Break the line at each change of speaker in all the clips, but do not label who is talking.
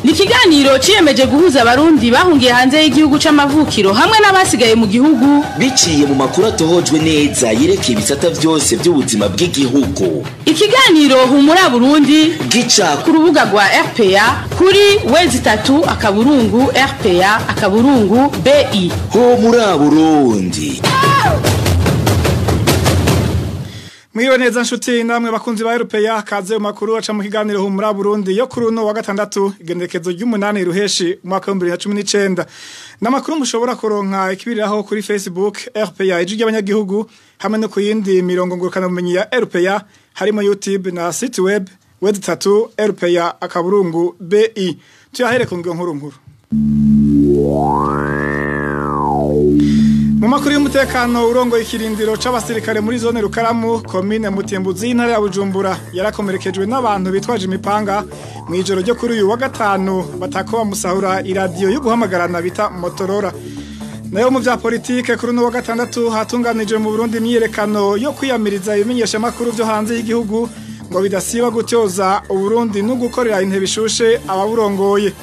Ni ikiganiro ciyemeje guhuza abarundi bahungiye hanze y'igihugu c'amavukiro hamwe n'abasigaye mu gihugu
biciye mu makuru atohojwe neza yerekeye ibisata vyose by'ubuzima bw'igihugu.
Ikiganiro Humura Burundi
gica
ku rubuga rwa RPA kuri w3.rpa.bi.
Humura Burundi.
Mwiriwe neza nshuti namwe bakunzi ba RPA, kaze mu makuru aca mu kiganiro Humura Burundi yo kuri uno wa gatandatu, igendekezo ry'umunani ruheshi umwaka wa 2019. Namakuru mushobora kuronka ikibiriraho kuri Facebook RPA ijwi ry'abanyagihugu hamwe no kuyindi mirongo ngurukana bumenyi ya RPA harimo YouTube na site web w3.rpa.bi. Tuyahere ku ngingo nkuru nkuru. Mu makuru y'umutekano, urongo ikirindiro c'abasirikare muri zone Rukaramu, komine Mutimbuzi, intara ya Bujumbura, yarakomerekejwe n'abantu bitwaje imipanga mu ijoro ryo kuri uyu wa gatanu, batako bamusahura iradiyo yo guhamagarana bita Motorola. Nayo mu vya politike, kuri uno wa gatandatu hatunganijwe mu Burundi imyiyerekano yo kwiyamiriza ibimenyesha makuru vyo hanze y'igihugu ngo bidasiba gutyoza Uburundi no gukorera intebe ishushe ababurongoye.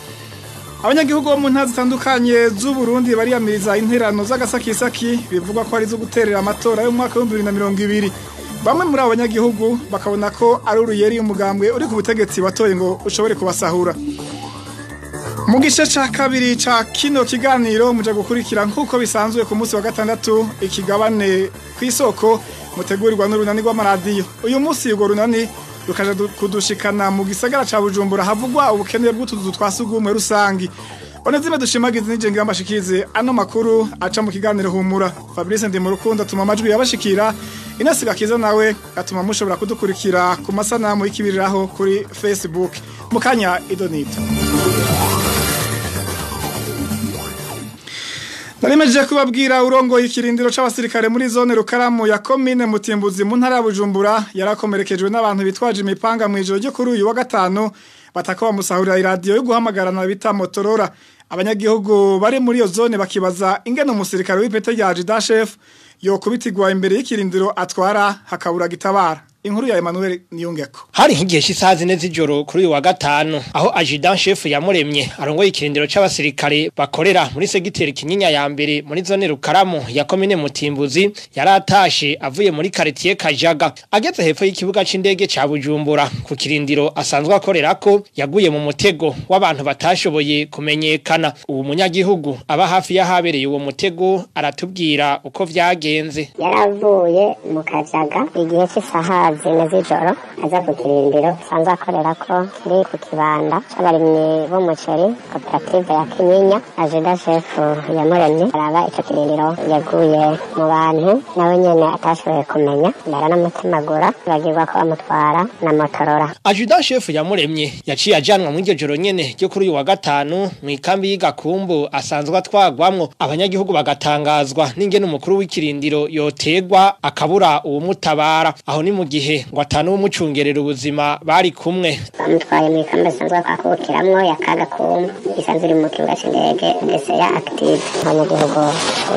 Abanyagihugu bo mu ntara zitandukanye z'u Burundi bariyamiriza interano z'agasakisaki bivugwa ko ari zo guterera amatora yo mu mwaka wa 2020. Bamwe muri abo banyagihugu bakabona ko ari uruyeri umugambwe uri ku butegetsi watoye ngo ushobore kubasahura. Mu gice ca kabiri ca kino kiganiro muja gukurikira nk'uko bisanzwe ku munsi wa gatandatu ikigabane kw'isoko mutegurirwa n'urunani rw'amaradiyo. Uyu munsi urwo runani rukaja kudushikana mu gisagara ca Bujumbura havugwa ubukene bw'utuzu twa sugumwe rusangi. Onezime dushimagize nije ngira mbashikize ano makuru aca mu kiganiro Humura. Fabrice ndi mu rukundo atuma amajwi yabashikira, Inasiga kiza nawe atuma mushobora kudukurikira ku masanamu y'ikibiriraho kuri Facebook. Mukanya idonito. Narimeje kubabwira urongo ikirindiro c'abasirikare muri zone Rukaramu ya komine Mutimbuzi mu ntara ya Bujumbura yarakomerekejwe n'abantu bitwaje imipanga mu ijoro ryo kuri uyu wa gatanu, batako bamusahurira iradiyo yo guhamagarana bita Motorola. Abanyagihugu bari muri iyo zone bakibaza ingene umusirikare w'ipete rya Jidashef yokubitirwa imbere y'ikirindiro atwara hakabura gitabara. Inkuru ya Emmanuel Niyongeko.
Hari nk'igihe cy'isaha 4 z'ijoro kuri uyu wa gatanu aho adjudant chef yamuremye arongoye ikirindiro c'abasirikare bakorera muri segiteri Kinyinya ya mbere muri zone Rukaramu ya komine Mutimbuzi yaratashe avuye muri quartier Kajaga, ageze hepfo y'ikibuga c'indege ca Bujumbura ku kirindiro asanzwe akorerako, yaguye mu mutego w'abantu batashoboye kumenyekana. Uwo munyagihugu aba hafi y'ahabereye uwo mutego aratubwira uko vyagenze.
Yaravuye mu Kajaga igihe cy'isaha 4 z'ijoro aza ku kirindiro asanzwe akorera ko kiri ku kibanda c'abarimyi b'umuceri koperative ya Kinyinya. Adjudant chef yamuremye araba ico kirindiro yaguye mu bantu nawe nyene atashoboye kumenya, baranamutemagura bagirwa ko bamutwara na Motorola.
Adjudant chef yamuremye yaciye ajanwa mu iryo joro nyene ryo kuri uyu wa gatanu mu ikambi y'Igakumbu asanzwe atwagwamwo. Abanyagihugu bagatangazwa n'ingene umukuru w'ikirindiro yotegwa akabura uwumutabara, aho ni mu gihe ngo atanu umucungerera ubuzima bari kumwe.
Bamutwaye mu ikambi asanzwe akukiramwo ya Kagakumbu isanzwe iri mu kibuga c'indege ndetse ya active. Abanyagihugu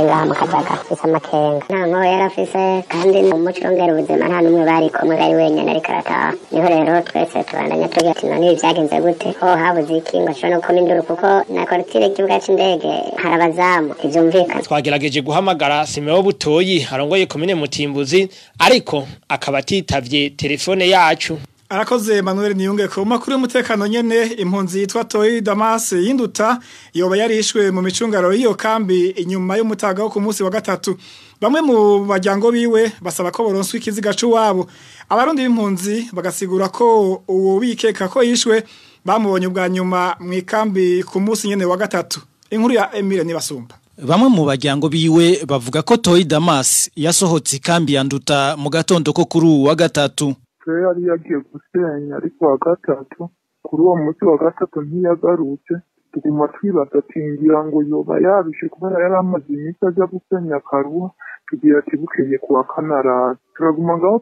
ngaha mu Kajaga isa amakenga, nta nkoho yari afise kandi umucungera ubuzima nta n'umwe bari kumwe, ari wenyene ariko arataha. Niho rero twese tubandanya tugira ati none ibi vyagenze gute, ho habuze iki ngo ashobore no gukoma induru, kuko na korotire y'ikibuga c'indege hari abazamu ntivyumvikana.
Twagerageje guhamagara Simeo Butoyi arongoye komine Mutimbuzi ariko akaba atitavye telefone yacu.
Arakoze Emmanuel Niyongeko. Makuru y'umutekano nyene, impunzi yitwa Toyi Damas y'Induta yoba yarishwe mu micungaro y'iyo kambi inyuma y'umutaga wo ku munsi wa gatatu. Bamwe mu bajyango biwe basaba ko boronswa ikiziga c'uwabo. Abarundi b'impunzi bagasigura ko uwo bikeka ko yishwe bamubonye ubwa nyuma mu ikambi ku munsi nyene wa gatatu. Inkuru ya Emile Nibasumba.
Bamwe mu bajyango biwe bavuga ko Toyi Damas yasohotse ikambi ya Nduta mu gatondo ko kuri uwa gatatu.
Yari yagiye gusenya ariko wa gatatu, kuri uwo munsi wa gatatu ntiyagarutse. Tuguma twibaza ati ngira ngo yoba yabishe kubera yari amaze iminsi aja gusenya akaruha, tugira ati bukeye kuwa kane araza. Turaguma ngaho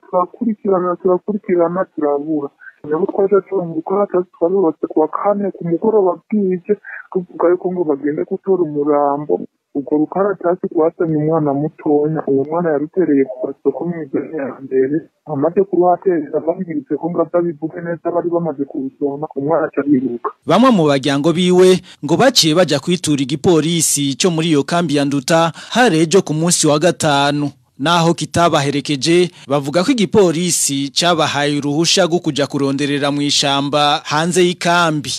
turakurikirana turabura. Nabo twaje turunguka atazi twarubatse kuwa kane ku mugoroba bwije, tuvuga yuko ngo bagende gutora umurambo. Urwo rukaratasi rwazanye umwana mutonya, uwo mwana yarutereye ku gasoko mw'ijoro ya mbere, amaze kuruhaterera bamwiritse ko ngo azabivuge neza bari bamaze kurusoma, umwana aca ariruka.
Bamwe mu baryango biwe ngo baciye baja kwitura igipolisi cyo muri iyo kambi ya Nduta hari ejo ku munsi wa gatanu. Naho kitabaherekeje bavuga ko igipolisi cabahaye uruhusha rwo kuja kuronderera mu ishamba hanze y'ikambi.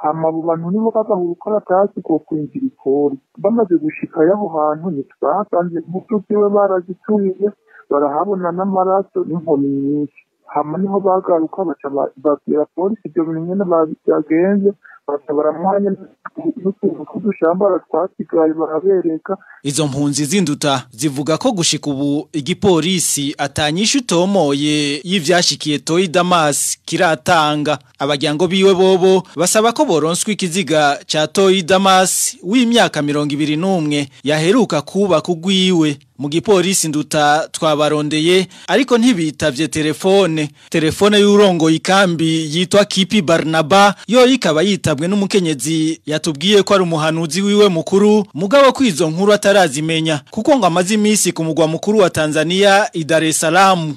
Hama abo bantu nibo babaha urukaratasi rwo kwinjira ipori. Bamaze gushika y'aho hantu ntitwahasanze impuzu ziwe barazituriye, barahabona n'amaraso n'inkoni nyinshi. Hama niho bagaruka baca babwira polisi ivyo bintu nyene byagenze, baca baramuha n'utuntu tw'udushambara twasigaye barabereka.
Izo mpunzi z'Induta zivuga ko gushika ubu igipolisi atanyishu utomoye y'ivyashikiye Toyi Damas kiratanga. Abaryango biwe bobo basaba ko boronswa ikiziga ca Toyi Damas w'imyaka 21 yaheruka kuba kugwiwe. Mu gipolisi Nduta twabarondeye ariko ntibitavye telefone. Telefone y'urongoye ikambi yitwa Kipi Barnaba yo ikaba yitabwe n'umukenyezi yatubwiye ko ari umuhanuzi wiwe mukuru, mugabo kwizo nkuru atarazimenya kuko ngo amaze iminsi ku mugwa mukuru wa Tanzania i Dar es Salaam.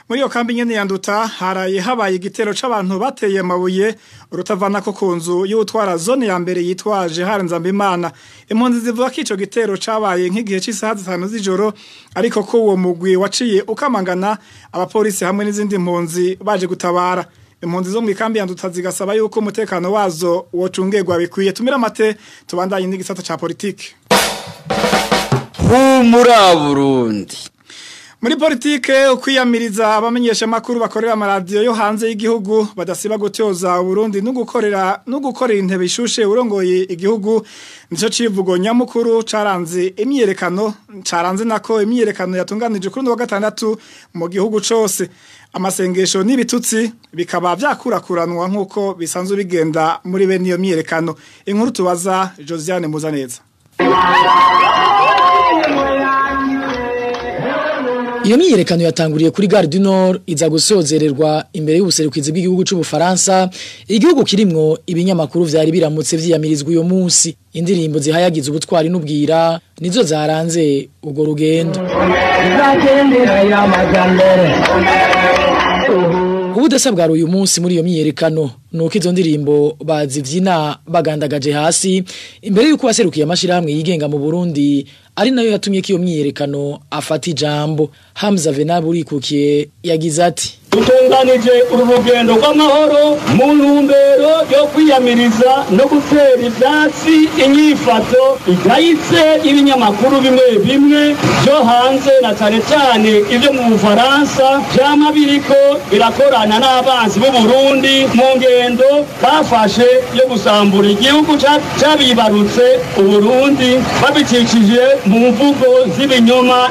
Muri iyo kambi nyene ya Nduta haraye habaye igitero c'abantu bateye amabuye urutavana ko ku nzu y'utwara zone ya mbere yitwaje Haranzambimana. Impunzi zivuga ko ico gitero cabaye nk'igihe c'isaha 5 z'ijoro, ariko ko uwo mugwi waciye ukamangana abapolisi hamwe n'izindi mpunzi baje gutabara. Impunzi zo mu ikambi ya Nduta zigasaba yuko umutekano wazo wocungerwa bikwiye. Tumira amate tubandanye n'igisata ca politike.
Humura Burundi.
Muri politike ukwiyamiriza abamenyesha makuru bakorera amaradiyo yo hanze y'igihugu badasiba gutyoza Burundi no gukorera intebe ishushe urongoye igihugu nico civugo nyamukuru caranze imyiyerekano caranze nako imyiyerekano yatunganije kuri wa gatandatu mu gihugu cose. Amasengesho n'ibitutsi bikaba vyakurakuranwa nkuko bisanzwe bigenda muri bene iyo myiyerekano. Inkuru tubaza Josiane Muzaneza.
Iyo myiyerekano yatanguriye kuri Gare du Nord iza gusozererwa imbere y'ubuserukizi bw'igihugu c'Ubufaransa, igihugu kirimwo ibinyamakuru vyari biramutse vyiyamirizwa uyo munsi. Indirimbo zihayagiza ubutwari n'ubwira nizo zaranze urwo rugendo. Ubudasa bwa uyu munsi muri iyo myiyerekano nuko izo ndirimbo bazivyina bagandagaje hasi imbere yuko baserukiye amashirahamwe yigenga mu Burundi, ari nayo yatumye ko iyo myiyerekano afata ijambo. Hamza Venab urikukiye yagize ati:
dutunganije uru rugendo rw'amahoro mu ntumbero yo kwiyamiriza no gutera ivyatsi inyifato igayitse y'ibinyamakuru bimwe bimwe byo hanze na cane cane ivyo mu Bufaransa vyama biriko birakorana n'abansi b'u Burundi mu ngendo bafashe yo gusambura igihugu cabibarutse Uburundi babicishije mu mvugo z'ibinyoma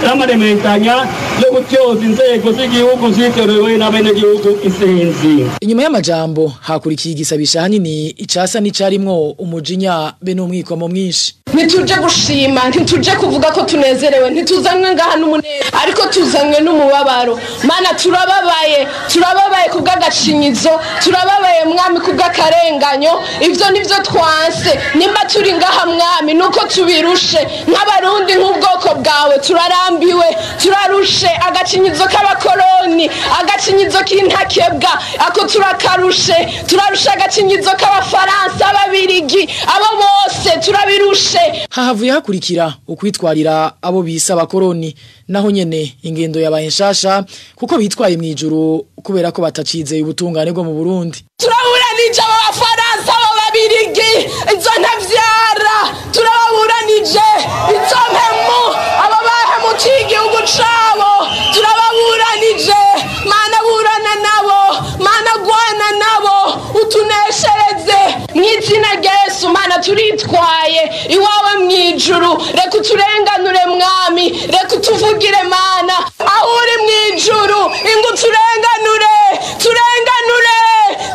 n'amarementanya yo gutyoza inzego z'igihugu zitorewe n'abenegihugu isinzi.
Inyuma y'amajambo hakurikiye igisabisha hanini icasa n'icarimwo umujinya be n'umwikomo mwinshi.
Ntituje gushima, ntituje kuvuga ko tunezerewe, ntituzanywe ngaha n'umunezero, ariko tuzanywe n'umubabaro. Mana turababaye, turababaye kubw'agacinyizo, turababaye mwami kubw'akarenganyo, ivyo nivyo twanse. Nimba turi ngaha mwami nuko tubirushe nk'abarundi nk'ubwoko bwawe, turarambiwe, turarushe agacinyizo k'abakoroni, agacinyizo k'intakebwa, ako turakarushe, turarushe agacinyizo k'abafaransa, ababirigi, abo bose turabirushe.
Hahavuye hakurikira ukwitwarira abo bisa abakoroni, naho nyene ingendo yabaye nshasha kuko bitwaye mwijuru kubera ko batacizeye ubutungane bwo mu Burundi.
Turaburanije abo bafaransa, abo babirigi, izo ntavyara, turababuranije izo mpemu, abo bahemukiye igihugu cabo, turababuranije. Mana burana nabo, mana gwana nabo, utuneshereze mw'izina rya Yesu. Mana turitwaye iwawe mwijuru, reka uturenganure mwami, reka utuvugire mana aho uri mwijuru, ingo turenganure, turenganure,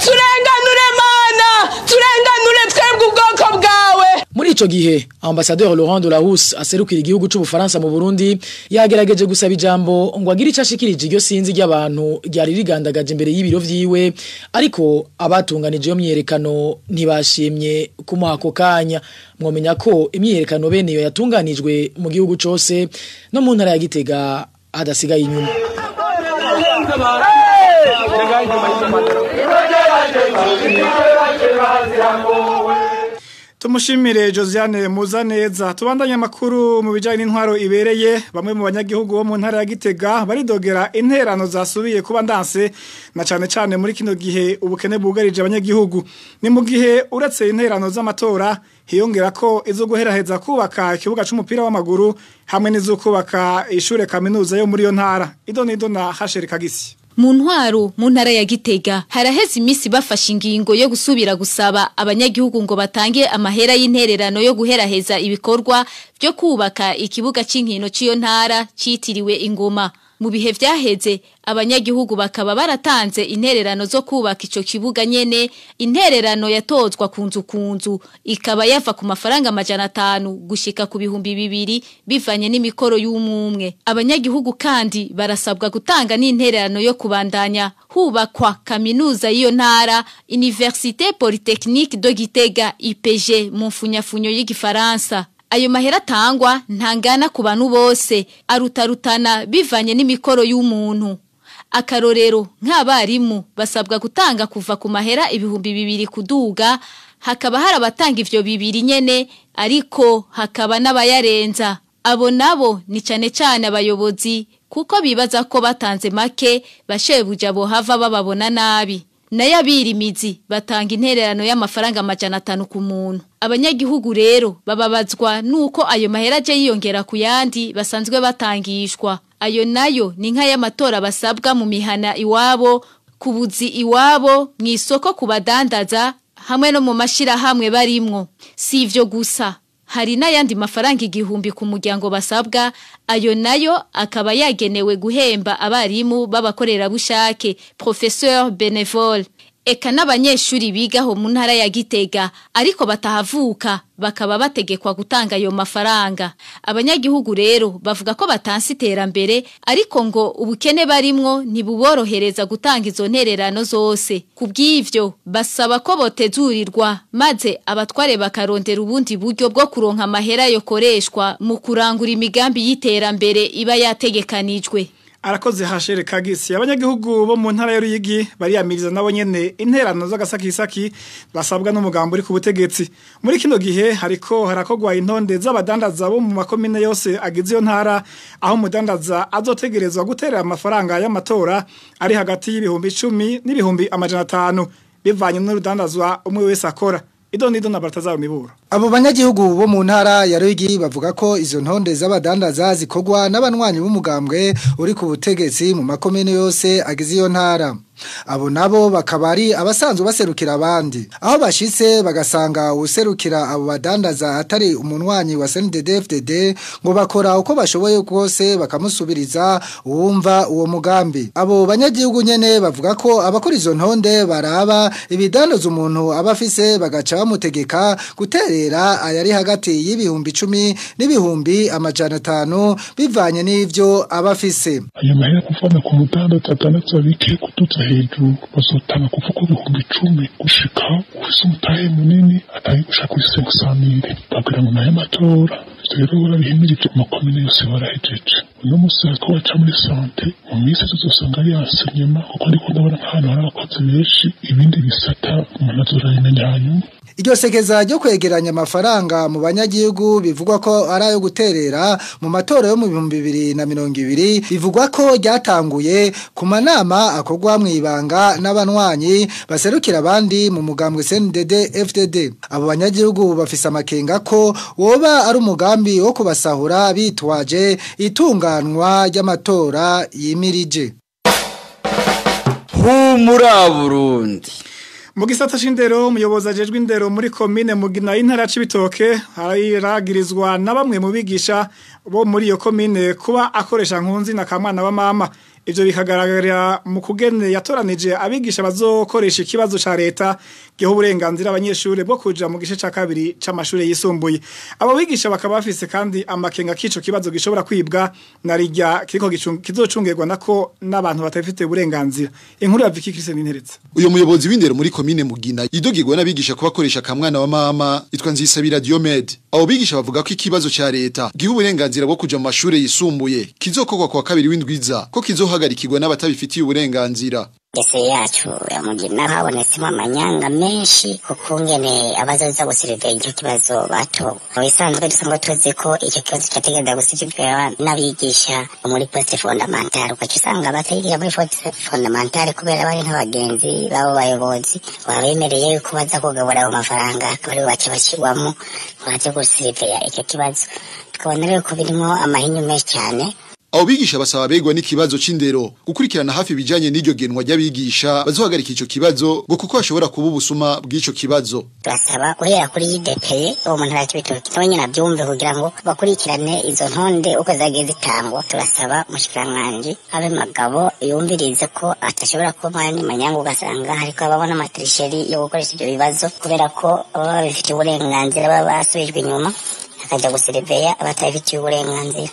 turenganure mana, turenganure twebwe ubwoko bwawe.
Muri ico gihe Ambassadeur Laurent Delahousse aserukira igihugu c'Ubufaransa mu Burundi yagerageje gusaba ijambo ngo agire ico ashikirije iryo sinzi ry'abantu ryari rigandagaje imbere y'ibiro vyiwe, ariko abatunganije iyo myiyerekano ntibashimye kumuha ako kanya. Mwomenya ko imyiyerekano bene iyo yatunganijwe mu gihugu cose no mu ntara ya Gitega hadasigaye inyuma.
Tumushimire Josiane Muzaneza. Tubandanye amakuru mu bijanye n'intwaro ibereye. Bamwe mu banyagihugu bo mu ntara ya Gitega baridogera interano zasubiye kuba ndanse, na cane cane muri kino gihe ubukene bwugarije abanyagihugu. Ni mu gihe uretse interano z'amatora hiyongera ko izo guheraheza kubaka ikibuga c'umupira w'amaguru hamwe n'izo kubaka ishure kaminuza yo muri yo ntara. Idonido na Hasheri Kagisi.
Mu ntwaro mu ntara ya Gitega haraheze imisi bafashe ingingo yo gusubira gusaba abanyagihugu ngo batange amahera y'intererano yo guheraheza ibikorwa byo kubaka ikibuga c'inkino c'iyo ntara citiriwe Ingoma. Mu bihe vyaheze abanyagihugu bakaba baratanze intererano zo kubaka ico kibuga nyene. Intererano yatozwa kunzu kunzu ikaba yava ku mafaranga 500 gushika ku 2000 bivanye n'imikoro y'umumwe. Abanyagihugu kandi barasabwa gutanga n'intererano yo kubandanya hubakwa kaminuza y'iyo ntara, Université Polytechnique de Gitega IPG mu mfunyafunyo y'igifaransa. Ayo mahera atangwa ntangana ku bantu bose, arutarutana bivanye n'imikoro y'umuntu. Akarorero nk'abarimu basabwa gutanga kuva ku mahera 2000 kuduga, hakaba hari abatanga ivyo 2 nyene, ariko hakaba n'abayarenza. Abo nabo ni cane cane abayobozi, kuko bibaza ko batanze make bashebuja bohava bababona nabi. Nayo abirimizi batanga intererano y'amafaranga 500 ku muntu. Abanyagihugu rero bababazwa nuko ayo mahera aje yiyongera ku yandi basanzwe batangishwa. Ayo nayo ni nk'ay'amatora basabwa mu mihana iwabo, kubuzi iwabo, mw'isoko kubadandaza hamwe no mu mashirahamwe barimwo. Si ivyo gusa, hari n'ayandi mafaranga 1000 ku muryango basabwa, ayo nayo akaba yagenewe guhemba abarimu b'abakorerabushake, professeur bénévole. Eka n'abanyeshuri bigaho mu ntara ya Gitega ariko batahavuka bakaba bategekwa gutanga ayo mafaranga. Abanyagihugu rero bavuga ko batanse iterambere, ariko ngo ubukene barimwo ntibuborohereza gutanga izo ntererano zose. Kubw'ivyo basaba ko botezurirwa maze abatware bakarondera ubundi buryo bwo kuronka amahera yokoreshwa mu kurangura imigambi y'iterambere iba yategekanijwe.
Arakoze Hashere Kagisi. Abanyagihugu bo mu ntara ya Ruyigi bariyamiriza nabo nyene interano z'agasakisaki basabwa n'umugambo uri ku butegetsi. Muri kino gihe hariko harakogwa intonde z'abadandaza bo mu makomine yose agize iyo ntara, aho umudandaza azotegerezwa guterera amafaranga y'amatora ari hagati y'ibihumbi 10 n'ibihumbi 500 bivanye n'urudandazwa umwe wese akora. Idonido na Baltazar Miburo.
Abo banyagihugu bo mu ntara ya Ruyigi bavuga ko izo ntonde z'abadandaza zikogwa n'abanywanyi b'umugambwe uri ku butegetsi mu makomine yose agize iyo ntara. Abo nabo bakaba ari abasanzwe baserukira abandi, aho bashitse bagasanga userukira abo badandaza atari umunwanyi wa CNDD-FDD, ngo bakora uko bashoboye kose bakamusubiriza uwumva uwo mugambi. Abo banyagihugu nyene bavuga ko abakora izo ntonde baraba ibidandaza umuntu aba afise bagaca bamutegeka guterera ayari hagati y'ibihumbi 10 n'ibihumbi 500 bivanye n'ivyo aba afise.
Ayo mahera kuvana ku mudandaza adandaza bike kuduza hejuru bazotanga kuva ku 10,000 gushika ufise umutahe munini atari gushaka kuri 500,000 babwira ngo nayo matora. Ivyo rero barabihimirije mu makomine yose barahejeje. Uno musi hariko baca muri sante, mu minsi tuzosanga ari enseignement, kuko ndiko ndabona nk'ahantu hari abakozi benshi, ibindi bisata umuntu azorabimenya hanyuma.
Iryo sekeza ryo kwegeranya amafaranga mu banyagihugu bivugwa ko ari ayo guterera mu matora yo mu 2020 bivugwa ko ryatanguye ku manama akogwa mu ibanga n'abanywanyi baserukira abandi mu mugambwe CNDD-FDD. Abo banyagihugu bafise amakenga ko woba ari umugambi wo kubasahura bitwaje itunganwa ry'amatora yimirije.
Humura Burundi.
Mu gisata c'indero, umuyobozi ajejwe indero muri komine Mugina y'intara ya Cibitoke aragirizwa na bamwe mu bigisha bo muri iyo komine kuba akoresha nkunzi na kamwana wa mama. Ivyo bikagaragarira mu kugene yatoranije abigisha bazokoresha ikibazo ca leta giho uburenganzira abanyeshure bwo kuja mu gice ca kabiri c'amashure yisumbuye. Abo bigisha bakaba bafise kandi amakenga kico kibazo gishobora kwibwa na rijya kiriko kizocungerwa nako n'abantu batafite uburenganzira. Inkuru ya Vicky Christine Nteretse.
Uyo muyobozi w'indero muri komine Mugina idogirwa n'abigisha kubakoresha kamwana wa mama itwa Nzisabira Diomed. Abo bigisha bavuga ko ikibazo ca leta giha uburenganzira bwo kuja mu mashure yisumbuye kizokorwa kwa kabiri w'indwiza ko kizohagarikirwa n'abatabifitiye uburenganzira.
Ese yacu ya Mugina habonetsemo amanyanga menshi kukungene abazoza gusirive icyo kibazo bato. Bisanzwe dusanzwe tuzi ko icyo kibazo cyategenda gusirivwa n'abigisha muri poste fondamentale, ugaca usanga batayigisha muri poste fondamentale kubera bari nk'abagenzi babo bayobozi babemereye yuko baza kugabura ayo mafaranga akaba aribo baca bashyirwamo ngo baze gusiriveya icyo kibazo. Tukabona rero ko birimo amahinyu menshi cyane.
Abo bigisha basaba begwa n'ikibazo c'indero gukurikirana hafi bijanye n'iryo genwa ry'abigisha bazohagarika ico kibazo ngo kuko hashobora kuba ubusuma bw'ico kibazo.
Turasaba guhera kuri IDP uwo muntu arakibitoki nawe nyene avyumve kugira ngo bakurikirane izo ntonde uko zagiye zitangwa. Turasaba umushikiranganji abe magabo yumvirize ko atashobora kuba manyanga, ugasanga hariko ababona amatrisheri yo gukoresha ivyo bibazo kubera ko baba babifitiye uburenganzira baba basubijwe inyuma akaja gusiriveya abatabifitiye uburenganzira.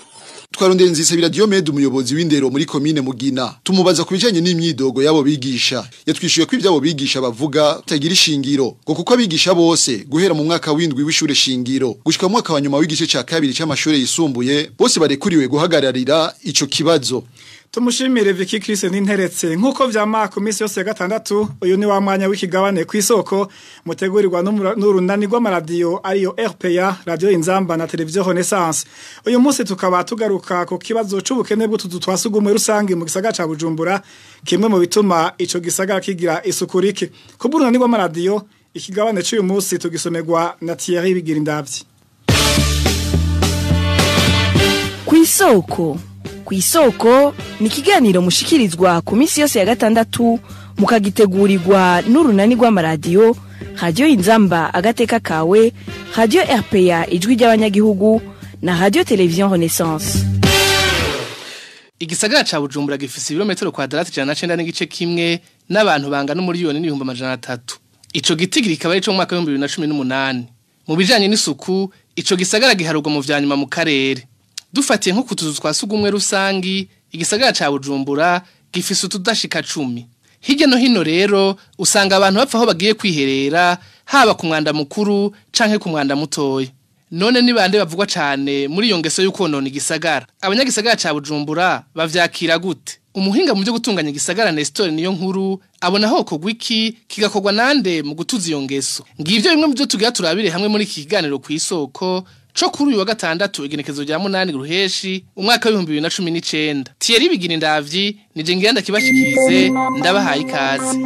Twarondeye Nzisabira Diomed umuyobozi w'indero muri komine Mugina tumubaza kubijanye n'imyidogo yabo bigisha. Yatwishuye ko ivyabo bigisha bavuga tagira ishingiro ngo kuko abigisha bose guhera mu mwaka w'indwi w'ishure shingiro gushika mu mwaka wa nyuma w'igice ca kabiri c'amashure yisumbuye bose barekuriwe guhagararira ico kibazo.
Tumushimire Vicky Christine Nteretse. Nkuko vyama ku minsi yose ya gatandatu, uyu ni wa mwanya w'ikigabane kw'isoko mutegurirwa n'urunani rw'amaradiyo ariyo RPA, Radio Inzamba na Televiziyo Renaissance. Uyu munsi tukaba tugaruka ku kibazo c'ubukene bw'utuzu twa sugumwe rusange mu gisagara ca Bujumbura, kimwe mu bituma ico gisagara kigira isuku rike. Ku bw'urunani rw'amaradiyo, ikigabane c'uyu munsi tugisomerwa na Thierry Bigirindavyi.
Kw'isoko Kw'isoko ni ikiganiro mushikirizwa ku minsi yose ya gatandatu mukagitegurirwa n'urunani rw'amaradiyo Radio Inzamba agateka kawe, Radio RPA ijwi ry'abanyagihugu na Radio Television Renaissance.
Igisagara ca Bujumbura gifise ibirometero kwadrati 109.1 n'abantu bangana umuriyoni n'ibihumbi 300. Ico gitigiri kikaba ari co mu mwaka wa 2018. Mu bijanye n'isuku, ico gisagara giharurwa mu vyanyuma mu karere. Dufatiye nko kutuzu twa sugumwe rusangi, igisagara ca Bujumbura gifise utudashika 10. Hirya no hino rero usanga abantu bapfa aho bagiye kwiherera, haba ku mwanda mukuru canke ku mwanda mutoya. None ni bande bavugwa cane muri iyo ngeso y'ukonona igisagara? Abanyagisagara ca Bujumbura bavyakira gute? Umuhinga mu byo gutunganya igisagara Nestor niyo nkuru abona aho kogwa iki kigakorwa nande mu gutuza iyo ngeso. Ngivyo bimwe mu byo tugira turabire hamwe muri iki kiganiro kw'isoko co kuri uyu wa gatandatu igenekezo rya 8 ruheshi umwaka wa 2019. Thierry Bigirindavyi nije ngira ndakibashikirize, ndabahaye ikaze.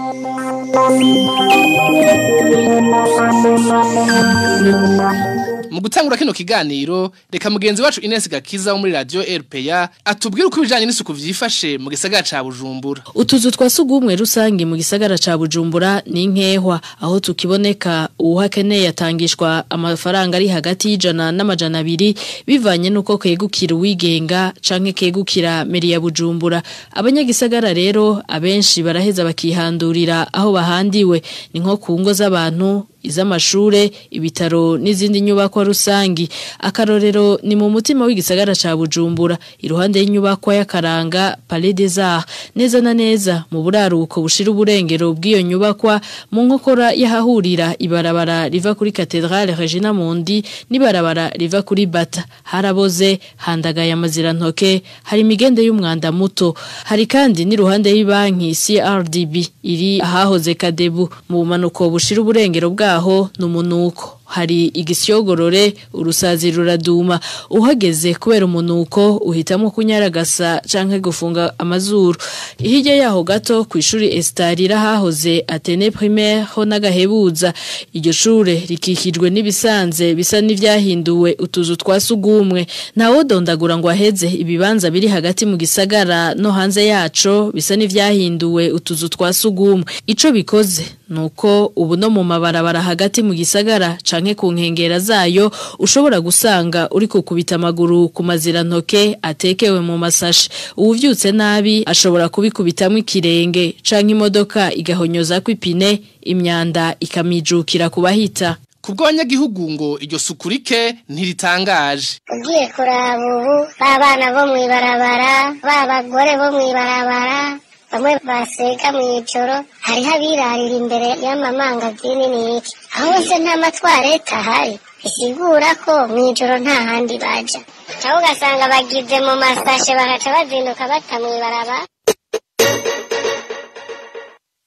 Mu gutangura kino kiganiro reka mugenzi wacu Ines Gakiza wo muri Radio RPA atubwire uko ibijanye n'isuku vyifashe mu gisagara ca Bujumbura.
Utuzu twa sugumwe rusangi mu gisagara ca Bujumbura ni nkehwa, aho tukiboneka uhakeneye yatangishwa amafaranga ari hagati y'ijana n'amajana abiri bivanye nuko kegukira uwigenga canke kegukira meri ya Bujumbura. Abanyagisagara rero abenshi baraheza bakihandurira aho bahandiwe, ni nko ku ngo z'abantu, iz'amashure, ibitaro n'izindi nyubakwa rusangi. Akarorero ni mu mutima w'igisagara ca Bujumbura, iruhande y'inyubakwa y'akaranga Palais des Arts, neza na neza mu buraruko bushira uburengero bw'iyo nyubakwa, mu nkokora y'ahahurira ibarabara riva kuri Cathedrale Regina Mundi n'ibarabara riva kuri Bata. Haraboze, handagaye amazirantoke, hari imigende y'umwanda muto. Hari kandi n'iruhande y'ibanki CRDB iri ahahoze Kadebu, mu bumanuko bushira uburengero bwaho numunuko. Hari igisyogorore, urusazi ruraduma. Uhageze kubera umunuko uhitamo kunyaragasa canke gufunga amazuru. Hirya yaho gato kwishuri Estarira hahoze Atene Primaire ho nagahebuza. Iryo shure rikikijwe n'ibisanze bisa n'ivyahinduwe utuzu twasugumwe. Ntawodondagura ngo aheze ibibanza biri hagati mu gisagara no hanze yaco bisa n'ivyahinduwe utuzu twasugumwe. Ico bikoze nuko ubu no mu mabarabara hagati mu gisagara canke ku nkengera zayo ushobora gusanga uri kukubita amaguru ku mazirantoke atekewe mu masashe. Uwuvyutse nabi ashobora kubikubitamwo ikirenge canke imodoka igahonyoza kw'ipine, imyanda ikamijukira kubahita.
Kubwo abanyagihugu ngo iryo suku rike ntiritangaje.
Ugiye kuraba ubu ba bana bo mw'ibarabara, ba bagore bo mw'ibarabara, bamwe baseka mw'ijoro, hariho abirarira imbere y'amamangazini n'iki. Aho hose nta matwarete ahari, bisigura ko mw'ijoro nta handi baja. Aho ugasanga bagize mu masashe bagaca bazinduka bata mw'ibarabara.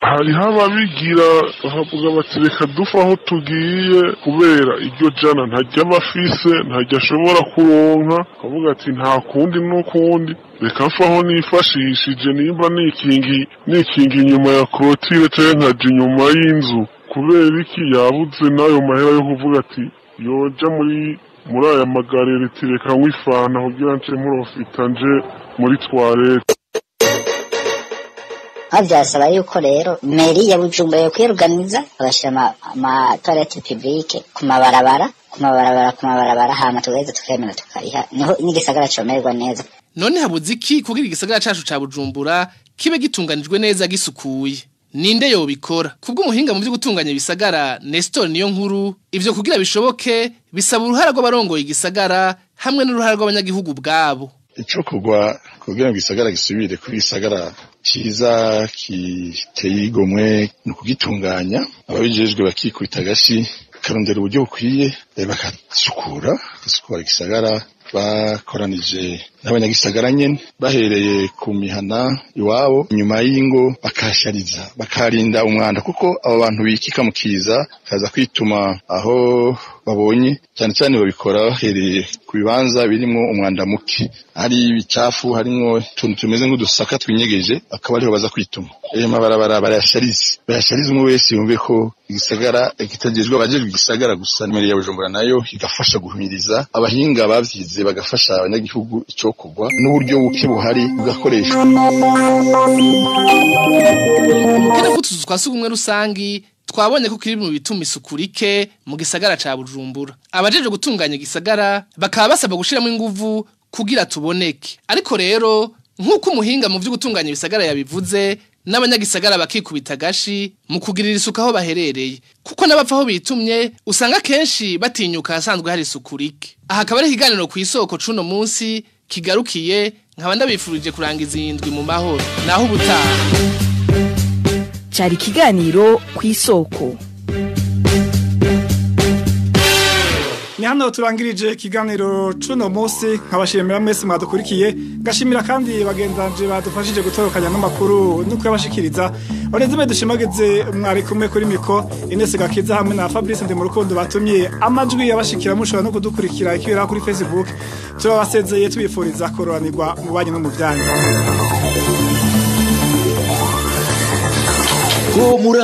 Hariho ababigira bakavuga bati reka dufe aho tugiye kubera iryo jana ntajya abafise, ntajya ashobora kuronka, akavuga ati nta kundi n'ukundi reka mfe aho nifashishije, nimba nikingi inyuma ya korotire cyangwa nkaja inyuma y'inzu, kubera iki yabuze n'ayo mahera yo kuvuga ati yoja muri aya magarereti reka nkwifana kugira nce murofita nje muri toilette.
Byasaba yuko rero meri ya Bujumbura yo kwiruganiza bagashira ama toilette publique ku mabarabara ku mabarabara ku mabarabara, hama tugaheza tukemera tukariha, niho n'igisagara comerwa neza.
None habuze iki kugira igisagara cacu ca Bujumbura kibe gitunganijwe neza gisukuye? Ninde yobikora? Kubwo umuhinga mu byo gutunganya ibisagara Nestor niyo nkuru, ivyo kugira bishoboke bisaba uruhara rw'abarongoye igisagara hamwe n'uruhara rw'abanyagihugu bwabo.
Ico kugwa kugira ngo igisagara gisubire kuri igisagara ciza kiteye igomwe ni ukugitunganya, ababijejwe bakikubita agashi bakarondera uburyo bukwiye, bagasukura igisagara bakoranije n'abanyagisagara nyene, bahereye ku mihana iwabo inyuma y'ingo, bakashariza bakarinda umwanda, kuko abo bantu bikika mu kiza kaza kwituma aho babonye, cyane cyane babikora bahereye ku bibanza birimo umwanda muke, hari ibicafu, harimo utuntu tumeze nk'udusaka twinyegeje, akaba ariho baza kwituma. Mabarabara barayasharize, umwe wese yumve ko igisagara kitagezwe abajejwe igisagara gusa. Meri ya Bujumbura nayo igafasha guhimiriza abahinga bavyize, bagafasha abanyagihugu ico kugwa n'uburyo buke buhari bugakoreshwa.
Kene kutuzu twa sugumwe rusangi twabonye ko kiri mu bituma isuku rike mu gisagara ca Bujumbura. Abajeje gutunganya igisagara bakaba basaba gushiramo inguvu kugira tuboneke. Ariko rero nkuko umuhinga mu byo gutunganya ibisagara yabivuze, n'abanyagisagara bakikubita gashi mu kugirira isuku aho baherereye, kuko n'abapfa aho bitumye usanga kenshi batinyuka ahasanzwe hari isuku rike. Aha akaba ari ikiganiro ku isoko cuno munsi kigarukiye, nkaba ndabifurije kurangiza iyi ndwi mu mahoro naho ubutaha.
Cari ikiganiro ku isoko.
Ni hano turangirije ikiganiro cuno munsi, nkabashimira mwese mwadukurikiye, ngashimira kandi bagenzanje badufashije gutorokanya n'amakuru no kuyabashikiriza. Onezime dushimageze mwari kumwe kuri miko Ines Gakiza hamwe na Fabrice Ndimurukundo batumye amajwi yabashikira, mushobora no kudukurikira ikibera kuri Facebook. Turabasezeye tubifuriza kororanirwa mu banyu no mu byanyu.
Ho muri